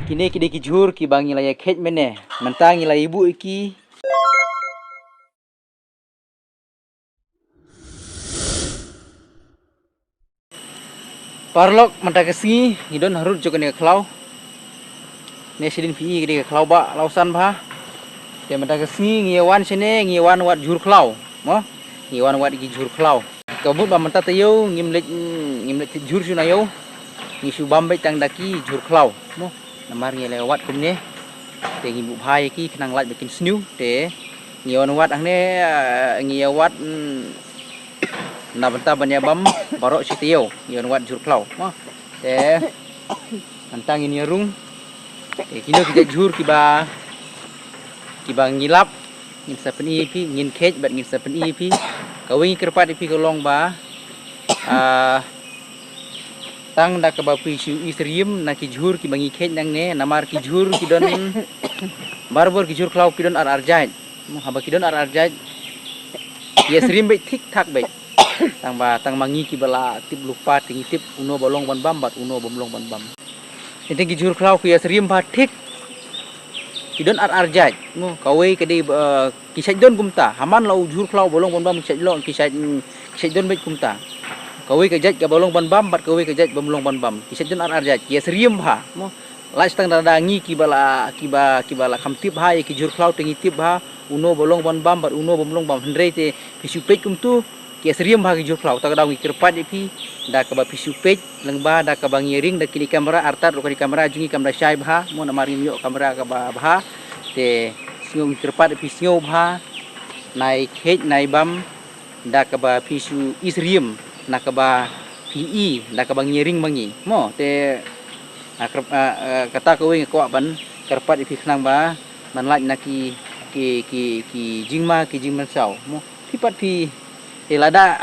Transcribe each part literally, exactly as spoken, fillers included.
Kine ki dei ki jhur kiba ngi la ïa kheit mynne. Mynta ngi la ïa buh ïa ki. Paralok, mynta ka sngi ngi don harud jong kane ka khlaw. Ne shadien phi i ka dei ka khlaw ba la u san bha. Te mynta ka sngi ngi ïa wan shane, ngi ïa wan wad jhur khlaw. Mo? Ngi ïa wan wad ki jhur khlaw. Ka mut ba mynta taïew ngim leit, ngim leit thied jhur shuh na ïew. Ngi shu bam beit tang da ki jhur khlaw. Mo? Namar ngi la wad kumne. Te ngi buh bha ïa ki khnang lait ba kin sniew. Te ngi ïa wan wad hangne, ah, ngi ïa wad, mm, na bynta ban ïa bam baroh shi taïew, ïa wan wad jhur khlaw. Mo. Te mynta ngin ïa rung. Te kino ki jait jhur kiba, kiba ngi lap, ngin sa pyni ïa phi, ngin kheit bad ngin sa pyni ïa phi. Kawei ngi kyrpad ïa phi ka long ba, ah, tang da kaba phi shu i syriem na ki jhur kiba ngi kheit nangne, namar ki jhur ki don, barabor ki jhur khlaw ki don ar ar jait. Mo, haba ki don ar ar jait, ki ïa syriem beit thik thak beit. Tang ba, tang ma ngi kiba la tip lypa te ngi tip uno ba long ban bam bad uno bym long ban bam. Te ki jhur khlaw ki ïa syriem bha thik. Ki don ar ar jait. Mo, kawei ka dei, eh, ki shait don kumta. Haman la u jhur khlaw ba long ban bam ki shait long, ki shait, ki shait don beit kumta. Kawei ka jait kaba long ban bam bad kawei ka jait bym long ban bam. Ki shait don ar ar jait. Ki ïa syriem bha. Mo, lait tang da, da ngi kiba la, kiba, kiba la kham tip bha ïa ki jhur khlaw te ngi tip bha uno ba long ban bam bad uno bym long ban bam, hynrei te phi shu peit kumtu ki ïa syriem bha ki jhur khlaw. Ta ka daw ngi kyrpad ïa phi da kaba phi shu peit lyngba da kaba ngi ring da kine ki kamera, artat ruh ka dei kamera jong ngi kam da shai bha, mo, namar ngim ïoh kamera kaba bha. Te sngew, ngi kyrpad ïa phi sngew bha, nai kheit nai bam da kaba phi shu i syriem na kaba phi i da kaba ngi ring ma ngi. Mo, te, ah, kyrp-, ah, ah, kata kawei nga kwah ban kyrpad ïa phi khnang ba ban lait na ki, ki, ki, ki jingma ki jingmynsaw. Mo, phi pat phi, te lada,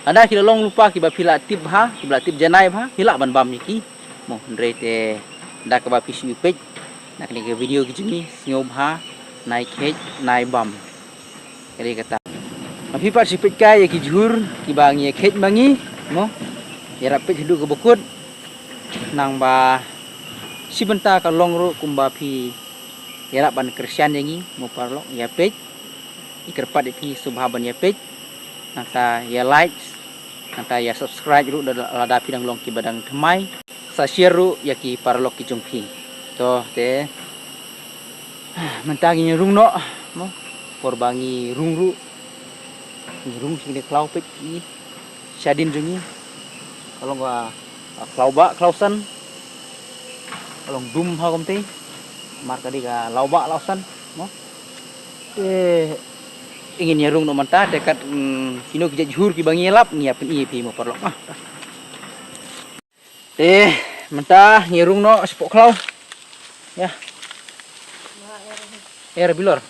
lada ki la long lypa kiba phi la tip bha, kiba la tip janai bha, phi lah ban bam ïa ki. Mo, hynrei te da kaba phi shu peit na kane ka video ka jong ngi, sngew bha, nai kheit nai bam. Ka dei kata. Ma phi pat shu peit kai ïa ki jhur kiba ngi ïa kheit ma ngi. Mo, ïarap peit haduh kaba kut. Nang ba shi bynta ka long ruh kumba phi ïarap ban kyrshan ïa ngi, mo paralok, ïa peit. Ngi kyrpad ïa phi sngewbha ban ïa peit. Nangta ïa like, nangta ïa subscribe ruh da, lada phi dang long kiba dang thymmai. Sa share ruh ïa ki paralok ki jong phi. To te mynta ngin rung noh, mo. Por ba ngi rung ruh, ngi rung sha kine khlaw, peit ki shadien jong ngi. Ka long ka, ka khlaw ba khlaw san. Ka long dum ha kumtei. Namar ka dei ka law ba law san, mo. Te ngin ïa rung noh mynta te kat, mm, kino ki jait jhur kiba ngi ïa lap ngi ïa pyni ïa phi, mo paralok, ah. Te mynta ngi rung noh shapoh khlaw. Ïa. Er bilor.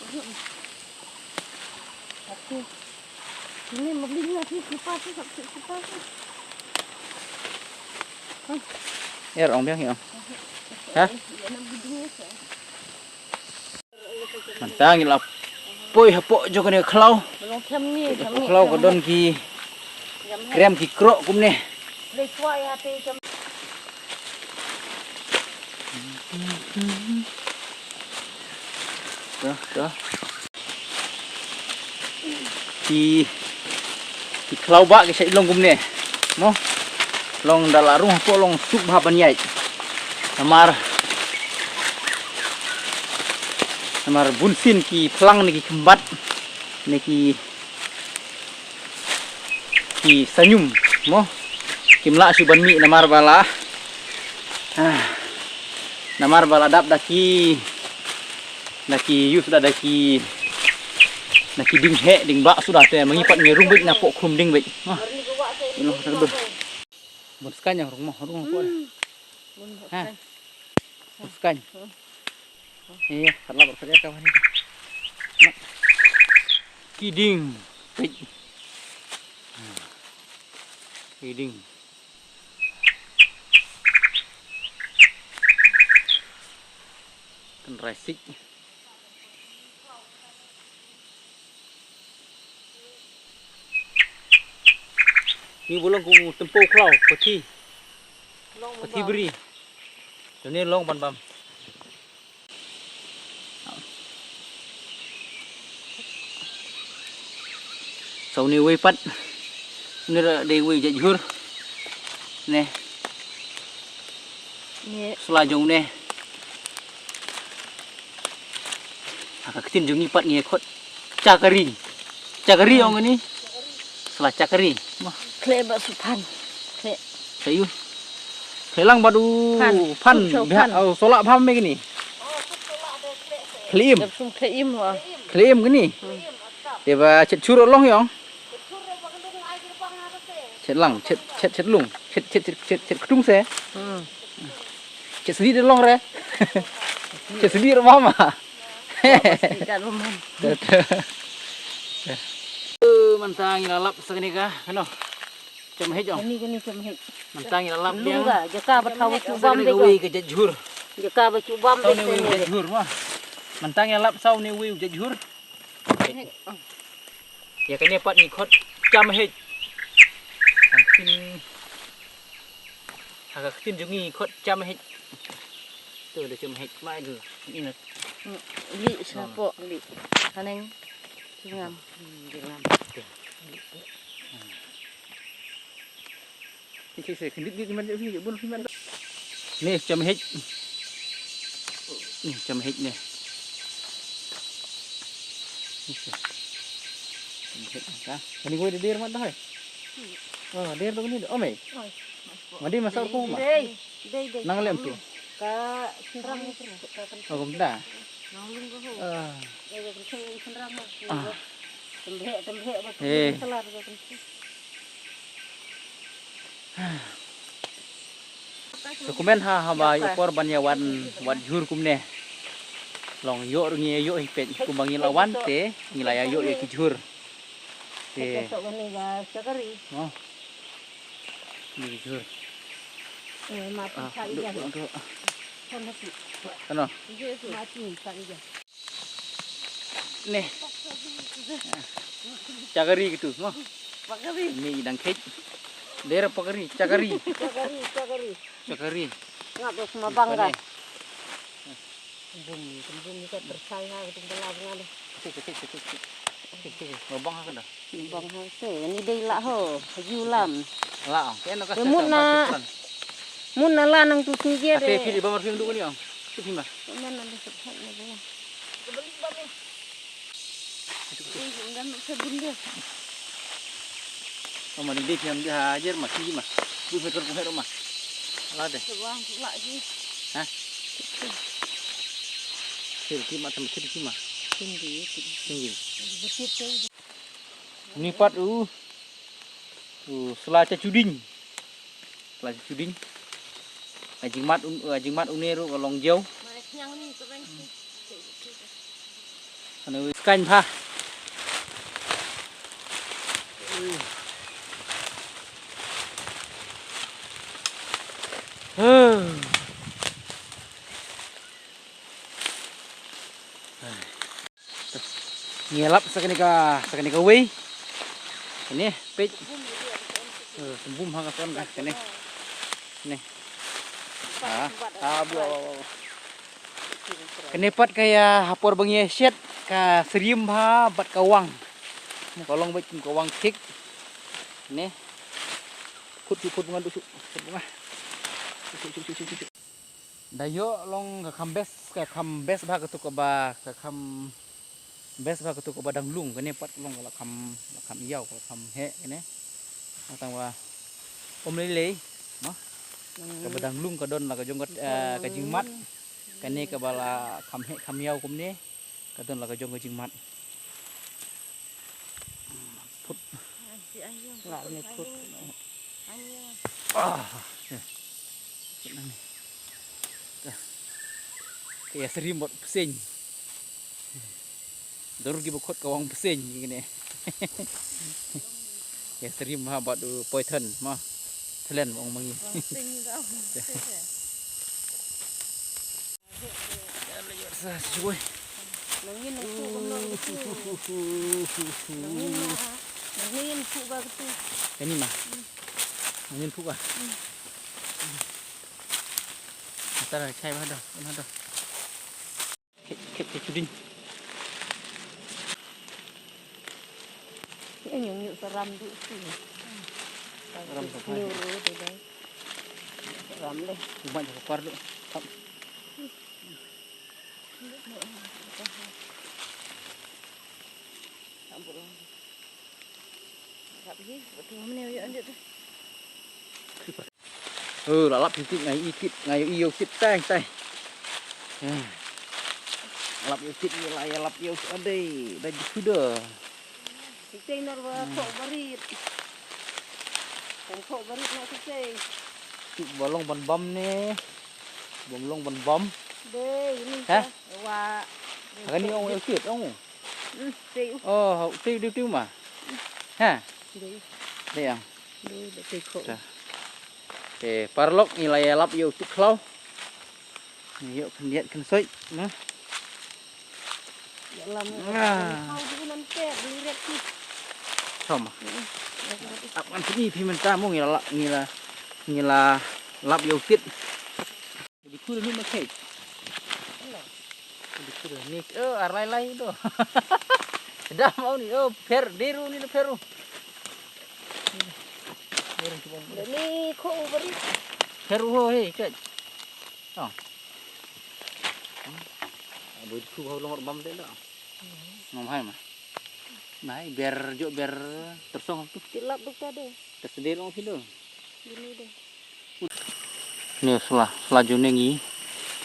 Er ong biang ïa ong. Ha? Mynta ngi la poi hapoh jong kane ka khlaw. Hapoh khlaw ka don ki krem ki kroh kumne. To, to. Ki, ki khlaw ba ki shait long kumne. Mo. Long da la rung hapoh long suk bha ban ïaid. Namar, namar bunsien ki phlang ne ki khymbat ne ki, ki sanyum, mo. Kim lah shuh ban mih namar ba la, ah, namar ba la dap da ki, da ki use da, da ki, da ki ding heh, ding ba suda te, ma ngi pat ngi rung beit napoh khrum ding beit. Ah. Ino, tak dur. Bun skaiñ ïa rung mo, rung mo. Hmm. Bun skaiñ. Ha? Bun skaiñ. Hmm. Ïa, kat lap kat ïa ka bani. Ki ding. Peit. Ki ding. Kan rai sik. Ni bulong ku tempo khlaw, pati. Ka thibri. Dune long ban bam. Sa une wei pat. Une ruh dei wei jait jhur. Ne. Ne. Sla jong une. Ha ka ktien jong ngi pat ngi khot chakari. Chakari ong ni. Sla chakari. Mo. Khleh ba su phan. Khleh. Khleh ïu. Khleh lang bad u phan. Phan. Suk suk bha, phan. Oh, sola bha me kini. Khleh im. Dap sum khleh im wa. Khleh im kini. Hmm. Te ba chet chur long yong. Chet lang, chet, chet, chet lung. Chet, chet, chet, chet, chet ktung se. Hmm. Chet sdi de long re. Chet sdi re mama. Ikan rumah. Eh, mantang ila lap sakni ka. Ano. Chem hej ong. Kani, kani chem hej. Mantang ila lap biang. Lunga, jaka ba thaw ba chu bam. Sa ne wei ka jait jhur. Jaka ba chu bam. Sa ne wei ka jait jhur ma. Mantang ila lap sa ne wei ka jait jhur. Ya kane pat ngi khot cham hej. Ang tin. Ha ka ktien jong ngi khot cham hej. Tu da cham hej ma du. Ina. Li sa po li. Haneng. Ngam. Ngam. Ni cham hej. Ni cham hej ni. Ni cham hej ka. Ni goi der mat dahai. Oh, der tu ni. Oh, mai. Madi masak ko ma. Dei, dei, dei. Nang lem tu. Ka senrang ni, ka kan. Oh, kumta. Nang lung ko. Ah. Dei, dei, kan senrang ni. Ah. Tembhek, tembhek ba. Eh. Salah ba kan. Sa kumne ha, haba ïoh por ban ïa wan, wan jhur kumne. Long ïoh ruh ngi ïoh hi peit kumba ngi la wan te ngi la ïa ïoh ïa ki jhur. Te. Ka sok ni ga chakari. Oh. Ni ki jhur. Eh, ma pi. Ah, sa duk, ija. Duk, duk. Kan hati. Ano? Ma pi sa ija. Neh. Chakari kitu, mo. Pakari. Ni dang khej. Dera pakari, chakari. Chakari, chakari. Chakari. Nga bos mabang ga. Bum, bum ni ka tersai ha, kitu bala bang ni. Sik, sik, sik, sik. Sik, sik, sik. Mabang ha kena. Bang ha se, ni dei la ho, haju lam. La, oh. Kena ka. Mut na. Mut na la nang tu singkir. Ate phi di bamar phi duk ni, oh. Tu phi ma. Mana ada sebab ni bang. Kebeli bang ni. Ini enggak nak sabun dia. Oh, mana dia yang dia hajar mah, sini mah. Bu heter bu heter mah. Lah deh. Sebuah pula sih. Hah? Sini mah sama sini mah. Sini, sini. Sini. Betul tu. Ni pat u. U sla cha chuding. Sla cha chuding. A jingmat un, a jingmat une ruh ka long jew. Ane u skaiñ pha. Huh. Ngi lap sa kane ka, sa kane ka wei. Kane peit. Eh, tembum ha ka son ka kane. Kane. Ah, ah, bu, bu, bu. Kane pat ka ïa ha por ba ngi ïa shet ka syriem bha bad ka wang. Ka long bad kum ka wang thik. Kane. Khut, khut, khut, bunga, khut, khut, bunga. Khut, khut, khut, khut, khut. Da ïoh long ka kham best, ka kham best bha katu kaba, ka kham best bha katu kaba dang lung, kane pat long ka la kham, la kham ïaw, ka la kham heh kane. Tang ba um lei lei, no? Hmm. Kaba dang lung ka don la ka jong ka, eh, ka jingmat. Kane kaba la kham heh kham ïaw kumne. Ka don la ka jong ka jingmat. Phut. La ne phut. Ah. Ka ïa syriem bad pseiñ. Dur ki ba khot ka wang pseiñ kine. Ïa syriem ha bad u poithen ma. Thlen ong ma ngi. Wang pseiñ ka. Nangin nang tu kam nang tu. Nangin ma. Nangin tu ba tu. Kani ma. Nangin tu ba. Tara chai ba do, ba do. Kep, kep, kep, chudin. Yang yung yung saram du si. Saram sa New road dai. Saram deh. Umat sa par du. Tap. Tap bro. Tap hi, betul mana yang ada tu. Oh, la lap ïa u kit, nga ïohi kit, nga ïohi ïa u kit, tai, tai. Hmm. Lap ïa u kit, ïa la, ïa lap ïa u kit, adei, da jikuda. Siteng nar ba, hmm, kok barit. Kok, kok barit na siteng. Tu ba long ban bam ne. Bam long ban bam. Dei, ini. Hah? Ka wa. Ka ni ong ïa u kit, ong. Hmm, sei u. Oh, sei u dei u ma. Ha? Dei. Dei ang. Dei, dei sei kok. Te paralok ngi la ïalap ïa u kit khlaw. Ngi ïoh khyndiat khynsoit, na. Ïalam. Ah. Kau dei nan te, beli ret ki. Sama. Hmm. Ap kan sini phi mynta mo ngi la, ngi la, ngi la lap ïa u kit. Di kur ni ma khet. Di kur ni. Oh, ar lai lai do. Dah mau ni. Oh, per, deru ni, peru. Ni ko bari. Peru ho, he, chet. Oh. Abu di kur ho long bam te da. Ngam hai ma. Nai ber jo ber tersong tu. Tilap duk ta de. Tersedir long phi do. Ini de. Ni sla, sla jong ne ngi.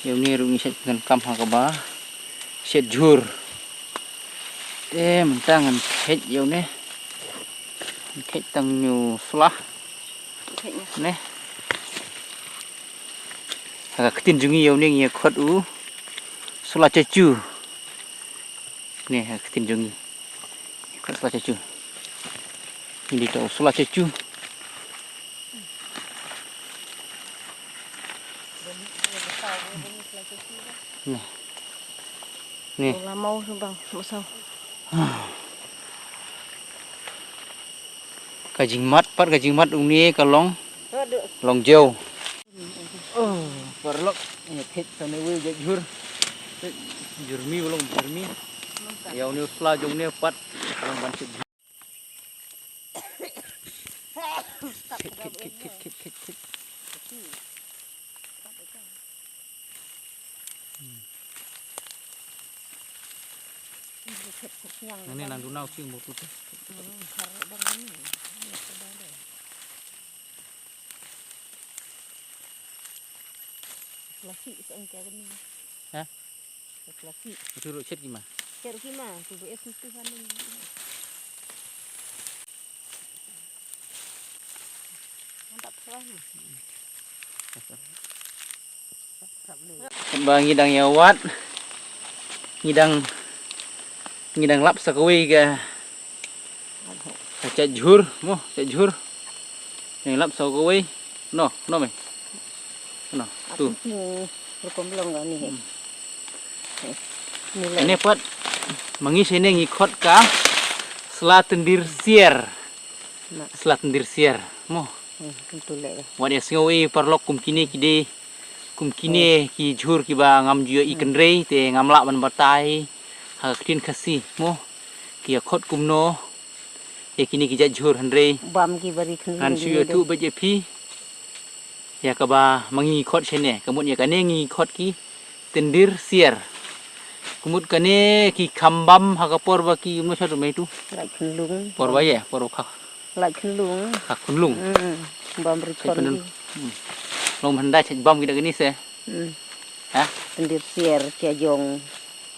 Ïa une ruh ngi shet pyndonkam ha kaba shet jhur. Te mynta ngan khet ïa une. Ngan khet tang une u sla. Khet ïa. Ne. Ha ka ktien jong ngi ïa une ngi ïa khot u sla chachu. Ne ha ka ktien jong ngi. Ka sla chachu. Ngi dei ta u sla chachu. Ni. Ni. Ula mau sembang, mau sau. Ka jingmat, pat ka jingmat uni ka long. Aduh. Long jeu. Oh, paralok. Ïa khet sa ne wei jait jhur. Jhur mi, u long jhur mi. Ïa une u sla jong ne pat. Long ban shet jhur. Khet, khet, khet, khet, khet, khet. Hmm. Nang ne nang duna u sing botut. Hmm, har dang ni. Ni sedang deh. Lasi sa engka ni. Ha? Lasi. Itu ru chet ki ma. Chet ki ma, tu es tu kan ni. Mantap, selamat. Ba ngi dang ïa wad. Ngi dang, ngi dang lap sa kawei ka, ka chet jhur, mo, chet jhur. Ngi lap sa kawei. No, no me. No, tu. Ati ting rukom long ka ni he. Hmm. Ni le. Ane pat, ma ngi shane ngi khot ka sla tyndir sier. Na. Sla tyndir sier, mo. Hmm, tentu le. Wat ïa sngew i paralok kum kine ki dei, kum kine ki jhur kiba ngam ju ïohi kynrei, te ngam lah ban batai ha ka ktien Khasi, mo. Ki ïa khot kumno ïa kine ki jait jhur hynrei. Bam ki bari khynlung ngan shu ïathuh beit ïa phi. Ïa kaba ma ngi ngi khot shane, ka mut ïa kane ngi khot ki tyndir sier. Ka mut kane ki kham bam ha ka por ba ki mno sha tu mei tu. Lait khynlung. Por ba ïa, por ba kha. Lait khynlung. Kha khynlung. Hmm. Bam ri khon. Hmm. Long hynda chaj bam ki da kane se. Hmm. Ha? Tyndir sier, sia jong.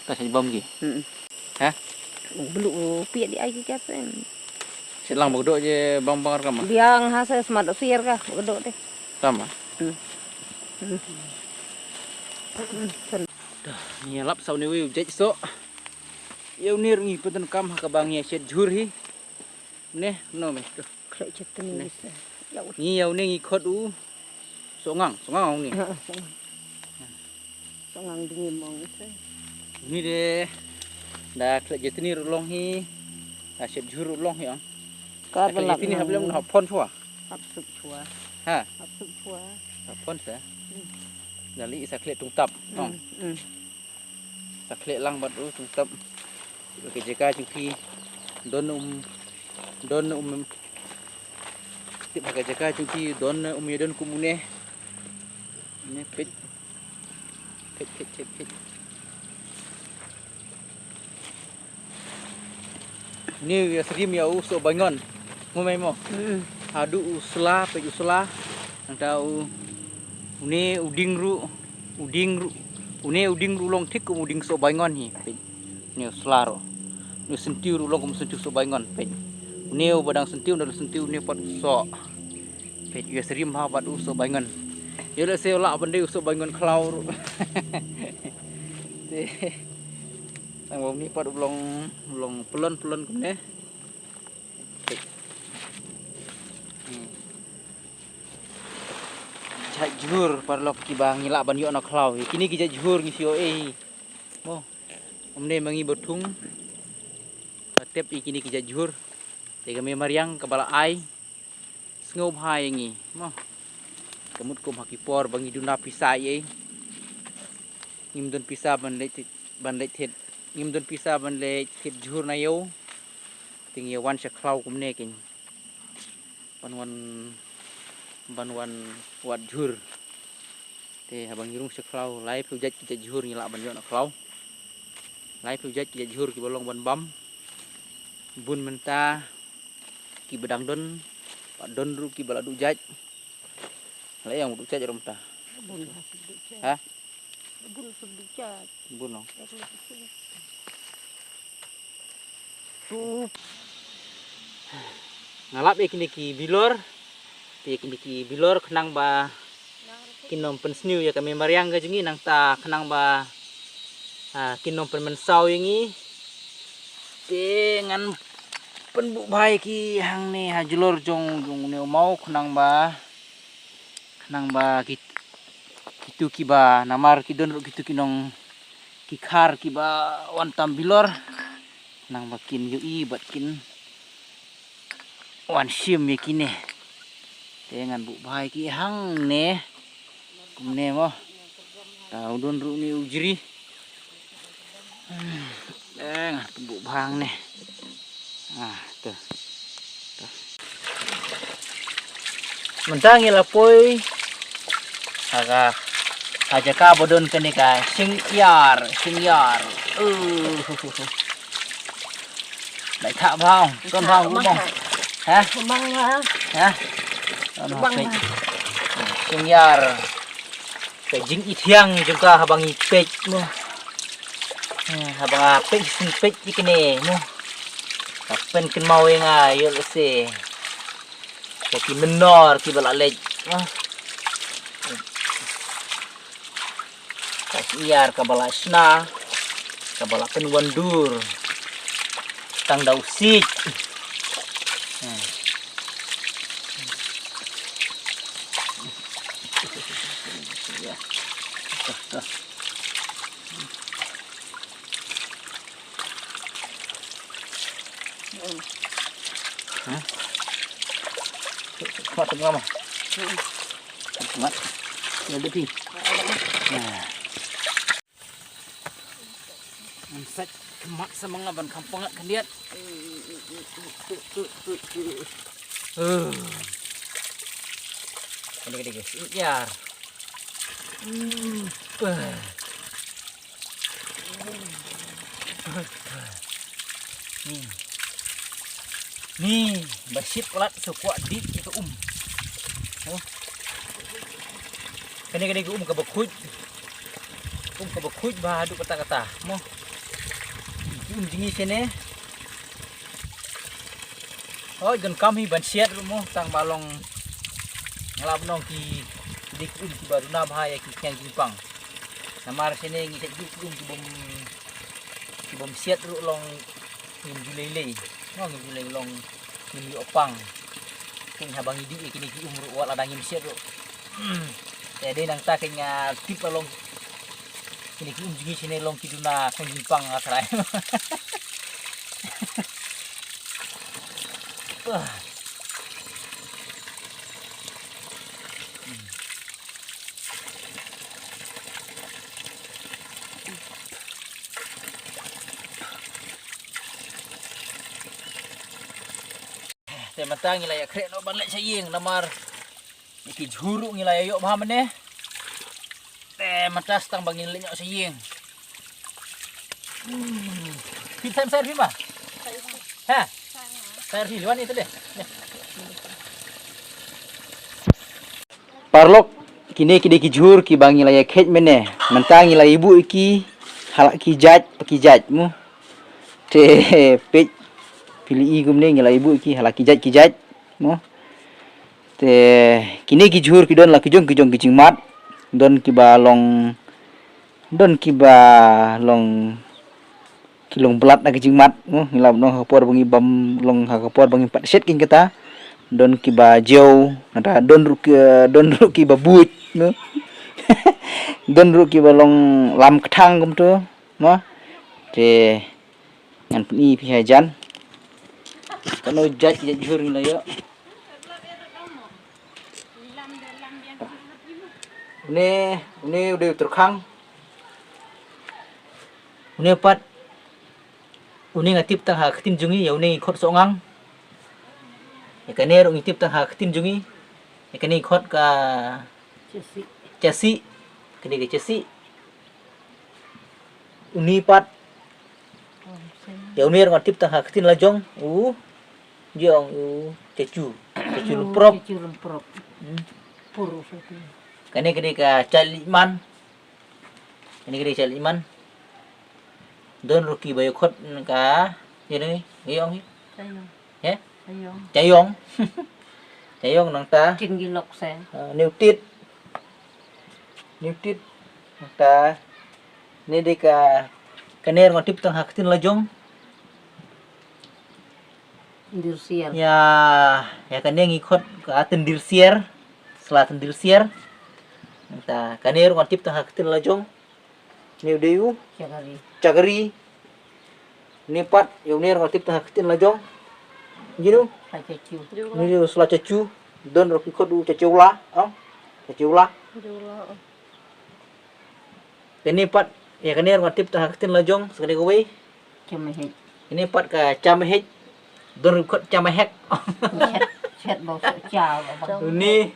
Ta chaj bam ki. Hmm. Ha? Belu piat di ai ki kat em. Sitlang ba kdoh je bang bang rekam. Biang ha sa smat sier ka ba kdoh te. Tama. Hmm. Hmm. Hmm. Dah, ngi lap sa une wei u jait soh. Ïa une ruh ngi pyndonkam ha kaba ngi shet jhur hi. Ne, no me tu. Khlek chetni ne. Ngi ïa une ngi khot u Songang, songang ong ni. Ha, songang. Songang ding im ong se. Ni de da khlek jitni ruh long hi. Da shet jhur ruh long hi ong. Ka khlek jitni hap lem hap phon chwa. Hap sup chwa. Ha. Hap sup chwa. Hap phon se. Hmm. Nali sa khleh tungtap. Tong. Sa khleh lang bad u tungtap. Ka jaka jong phi don um, don um, tip ha ka jaka jong phi don um, ïa don kum une. Ne peit. Peit, peit, peit, peit. Une u ïa srim ïa u soh baingon. Mo mei mo. Haduh u sla, peit u sla. Nangta u, une u ding ruh, u ding ruh. Une u ding ruh long thik kum u ding soh baingon hi. Peit. Une u sla ruh. Une u syntiew ruh long kum u syntiew soh baingon. Peit. Une u ba dang syntiew, une u syntiew, une pat u soh. Peit, u ïa srim ha bad u soh baingon. Ïa lehse u lah ban dei u soh baingon khlaw ruh. Te. Tang ba une pat u long, u long pylon, pylon kumne. Peit. Hmm. Jait jhur paralok kiba ngi lah ban ïoh na khlaw. Kine ki jait jhur ngi shu ïoh ei. Mo. Kumne ma ngi ba thung. Ba tep ïa kine ki jait jhur. Te ka mei mariang kaba la ai. Sngewbha ïa ngi, mo. Ka mut kum ha ki por ba ngi duna pisa ïa. Ngim don pisa ban leit, ban leit thied. Ngim don pisa ban leit thied jhur na ïew. Te ngi wan sha khlaw kumne kein. Ban wan, ban wan wad jhur. Te haba ngi rung sha khlaw, laiphew jait ki jait jhur ngi lah ban ïoh na khlaw. Laiphew jait ki jait jhur kiba long ban bam. Bun mynta kiba dang don, ba don ruh kiba la duh jait. La ïa u duh jait ruh mynta. Bun ha shu duh jait. Ha? Bun shu duh jait. Bun no. Nga lap ïa kine ki bilor. Te ïa kine ki bilor khnang ba kin ym pynsniew ïa ka mei mariang ka jong ngi nangta khnang ba, ah, kin ym pynmynsaw ïa ngi. Te ngan pynbuh bha ïa ki hangne ha jlor jong, jong une u maw khnang ba, khnang ba ki, kitu kiba namar ki don ruh kitu ki nong ki khar kiba wan tam bilor. Nang ba kin ïohi bad kin wan shim ïa kine. Te ngan buh bha ïa ki hangne. Kumne mo. Ta u don ruh une u jri. Te ngan buh bha hangne. Ah, to. To. Mynta ngi la poi ha ka, ha jaka ba don kane ka shyngiar, shyngiar. Uh, hu, hu, hu. Dei thah bha, ton bha u bong. Ha? Bang ha. Ha? Ton bha. Shyngiar. Ka jingithiang jong ka haba ngi peit mo. Eh, haba nga peit shisien peit ïa kine mo. Ka pynkynmaw ïa nga ïoh lehse. Ka ki mynnor kiba la leit mo. Ka shyngiar kaba la shna, kaba la pynwan dur. Tang da u siej. Eh. Mat, mat. Ya, deti. Nah. Ngan sait khmat sa ma nga ban kham pyngngad khyndiat. Eh. Kane ka dei ka shyngiar. Hmm. Ni. Ni, ba shit palat sa kwah dih ïa ka um. Oh. Kane ka dei ka um kaba khuid. Um kaba khuid ba haduh katta katta. Mo. Ki um jong ngi shane. Hooid, donkam hi ban siat ruh mo, tang ba long nga la ban ong ki dei ki um kiba duna bha ïa ki khñiang jingpang. Namar shane ngi sait duh ki um ki bym, ki bym siat ruh long ngim ju lei lei. Mo, ngim ju lei long ngim ïoh pang. Kane haba ngi dih ïa kine ki um ruh wat lada ngim siat ruh. Te dei nangta kane nga tip ba long kine ki um jong ngi shane long ki duna khñiang jingpang nga trai. Wah. Hmm. Te mynta ngi la ïa khreh noh ban leit sha ïing namar ïa ki jhur ruh ngi la ïa ïoh bha mynne. Te mynta tang ba ngin leit noh sha ïing. Hmm. Phi thaim sar phi ma? Ha? Sar phi wan ni tade. Paralok, kine ki dei ki jhur kiba ngi la ïa kheit mynne. Mynta ngi la ïa buh ïa ki ha la ki jait, ki jait mo. Te peit phi la i kumne ngi la ïa buh ïa ki ha la ki jait, ki jait mo. Te kine ki jhur ki don la ki jong ki jong ki jingmut. Don kiba long, don kiba long ki long blat na ki jingmut mo, ngi la long ha ka por ba ngi bam long ha ka por ba ngi pat shet kin kata. Don kiba jew, nata don ruh ki, don ruh kiba buj mo. Don ruh kiba long lam kthang kumto mo. Te ngan pyni phi hajan. Kano jait jait jhur ngi la ïoh. Une, une u dei u tyrkhang. Une pat, une nga tip tang ha ka ktien jong ngi, ïa une ngi khot sohngang. Ïa kane ruh ngi tip tang ha ka ktien jong ngi. Ïa kane ngi khot ka chasi. Chasi. Kane ka chasi. Une pat. Ïa une ruh nga tip tang ha ka ktien la jong. U. Jong u chachu. Chachu lymprop. Chachu lymprop. Hmm. Pur u chachu. Kane kane ka chait liman. Kane kane ka chait liman. Don ruh kiba ïa khot ka, ïa ne, ïa ong hi. Chayong. He? Chayong. Chayong. Chayong nangta. Kin gi lok se. Ah, ne u tit. Ne u tit. Nangta. Ne dei ka, kane ruh nga tip tang ha ka ktien la jong. Ndir siar. Ïa, ïa kane ngi khot ka tyndir siar. Sla tyndir siar. Ta kane ruh nga tip tang ha ka ktien la jong. Une u dei u chakri. Chakri. Une pat, ïa une ruh nga tip tang ha ka ktien la jong. Jinu? Sla chachu. Une u dei u sla chachu. Don ruh ki khot u chachu la. Ong. Chachu la. Chachu la. Kane pat, ïa kane ruh nga tip tang ha ka ktien la jong, sa kane kawei. Chamahek. Kane pat ka chamahek. Don ruh ki khot chamahek. Chet, chet bau sok cha bang. Une,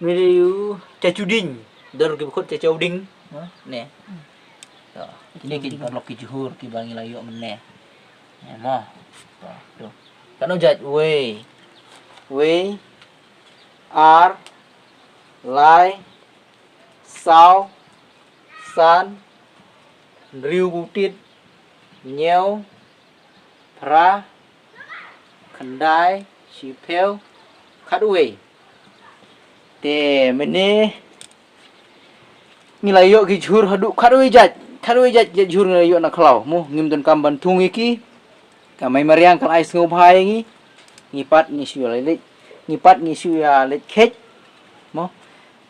une dei u chachuding. Don ruh ki khot chachauding. Ha, ne. To, kine ki paralok ki jhur kiba ngi la ïoh mynne. Ne mo. To, to. Kano jait wei. Wei. Ar. Lai. Saw, san, hynriew bad u tit, hynñiew, phra, khyndai, shiphew, khatwei. Te mynne ngi la ïoh ki jhur haduh khatwei jait, khatwei jait, jait jhur ngi la ïoh na khlaw mo, ngim donkam ban thung ïa ki. Ka mei mariang ka la ai sngewbha ïa ngi. Ngi pat ngi shu ïa leit, ngi pat ngi shu ïa leit kheit mo.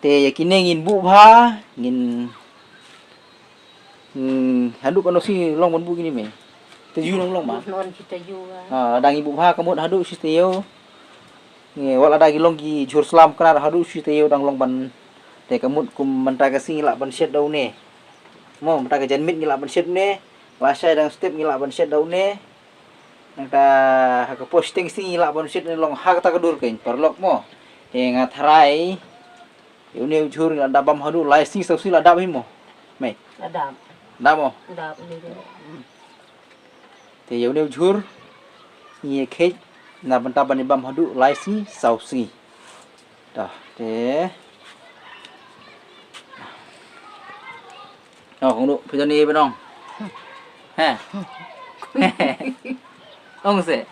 Te ïa kine ngin buh bha, ngin, hmm, haduh kano shi long ban buh kine mei. Te ju long long ma. Buh non shi te ju. Ah, lada ngi buh bha ka mut haduh shi te ïew. Ngi wat lada ki long ki jhur slam knar haduh shi te ïew dang long ban. Te ka mut kum mynta ka sngi ngi lah ban shet da une. Mo mynta ka janmiet ngi lah ban shet une. Lashai dang step ngi lah ban shet da une. Nangta ha ka por shiteng sngi ngi lah ban shet ne long ha kata ka dur kein paralok mo. Te nga tharai ïa une u jhur ngi la dap bam haduh lai sngi saw sngi la dap hi mo. Mei. La dap. Dap mo. Dap ni. Te ïa une u jhur ngi ïa kheit na bynta ban ïa bam haduh lai sngi saw sngi. Dah te. Oh, kong du phi don ni ban ong. He. Ong se.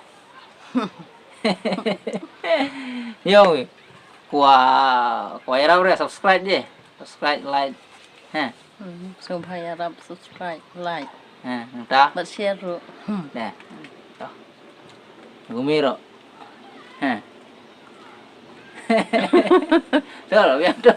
Yo. Kwa, kwa ïarap re subscribe je. Subscribe, like. He. Hmm, sngewbha ïarap subscribe, like. He, nangta. Bad share ruh. Hmm. Deh. To. Gumi ruh. He. To, biang to.